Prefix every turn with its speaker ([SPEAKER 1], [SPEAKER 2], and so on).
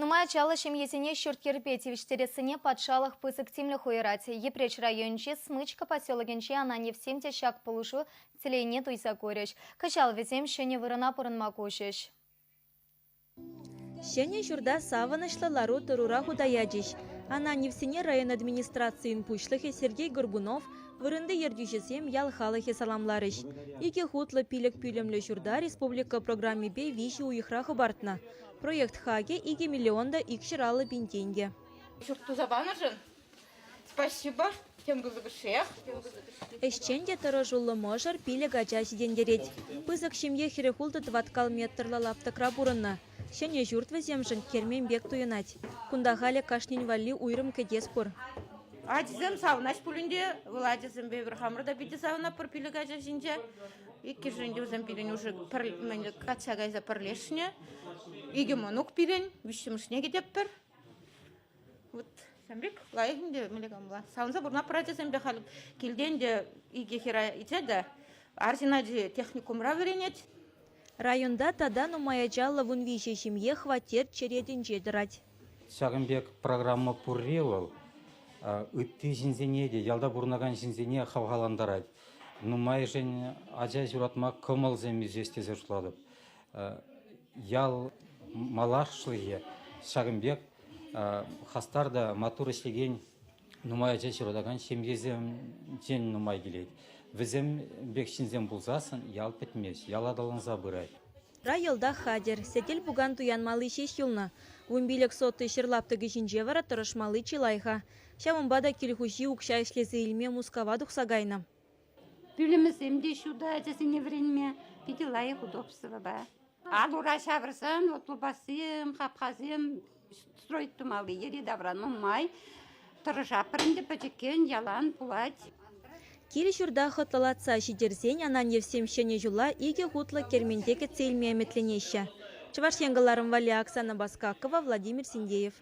[SPEAKER 1] Нумай ачаллӑ ҫемьесене ҫурт-йӗрпе тивӗҫтерессине патшалӑх пысӑк тимлӗх уйӑрать. Йӗпреҫ районӗнчи Смычка поселокӗнчи Ананьевсем те ҫак пулӑшу телейне туйса курӗҫ. Кӑҫал вӗсем ҫӗнӗ вырӑна пурӑнма куҫӗҫ.
[SPEAKER 2] Ҫӗнӗ ҫурта савӑнӑҫлӑ лару-тӑрура хута ячӗҫ. Ананьевсене район администрацийӗн пуҫлӑхӗ Сергей Горбунов, вырӑнти ертӳҫӗсем, ял халӑхӗ саламларӗҫ. Икӗ хутлӑ пилӗк пӳлӗмлӗ ҫурта республика программипе виҫӗ уйӑхра хӑпартнӑ. Проект хакӗ 2 миллион та 250 пин тенкӗ.
[SPEAKER 3] Ҫурт туса панӑшӑн спасибо, тем пысӑкӑшех.
[SPEAKER 2] Ӗҫчен те тӑрӑшуллӑ мӑшӑр пилӗк ача ҫитӗнтерет. Пысӑк ҫемье хӗрӗх ултӑ тӑваткал метрлӑ лаптӑкра пурӑннӑ. Ҫӗнӗ ҫурт вӗсемшӗн кермен пек туйӑнать. Кунта халӗ кашнин валли уйрӑм кӗтес пур.
[SPEAKER 3] Ачисем савӑнаҫ пулин те, вӑл ачасемпе эпир хамӑр та питӗ савӑнатпӑр пилӗк ача ҫинче. Иккӗшӗн те вӗсем пирӗн уже пӗр качча кайса пӗрлешнӗ. Икӗ мӑнук пирӗн, виҫҫӗмӗшне кӗтетпӗр. Вот ҫавӑн пек лайӑх ӗнтӗ мӗнле калама. Савӑнса пурӑнатпӑр ачасемпе халь килтен те икӗ хӗр ача та арҫын ачи техникумра вӗренет.
[SPEAKER 2] Районта тата нумай ачаллӑ 13 ҫемье хваттер черетӗнче тӑрать.
[SPEAKER 4] Ҫакӑн пек программа пурри вӑл ытти ҫынсене те, ялта пурӑнакан ҫынсене хавхалантарать. Нумайӑшӗн ача ҫуратма кӑмӑлсем ӳсес тесе шутлатӑп. Ял малашлӑхӗ ҫакӑн пек хастар та маттур ӗҫлекен нумай ача ҫуратакан ҫемьесенчен нумай килет. Вӗсем пек ҫынсем пулсассӑн ял пӗтмест, ял аталанса пырать.
[SPEAKER 2] Йӑлтах хатӗр, сӗтел-пукан туянмалли ҫеҫ юлнӑ. 15 сотый ҫӗр лаптӑкӗ ҫинче вара тӑрӑшмалли чылай-ха. Ҫавӑнпа та кил хуҫи укҫа ӗҫлесе илме Мускава тухса кайнӑ.
[SPEAKER 5] Пӳлӗмӗсем те ҫутӑ ачасене вӗренме питӗ лайӑх удобствӑпа. Ал-ура ҫавӑрсан вот лупассем, хапхасем строить тумалли йӗри-тавра нумай. Тӑрӑшатпӑр ӗнтӗ пӗчӗккӗн, ялан пулать.
[SPEAKER 2] Кил-ҫурта хӑтлӑлатса ҫитерсен Ананьевсем Ҫӗнӗ ҫула икӗ хутлӑ керменте кӗтсе илме ӗмӗтленеҫҫӗ. Чӑваш Ен кӑларӑм валли Оксана Баскакова, Владимир Синдеев.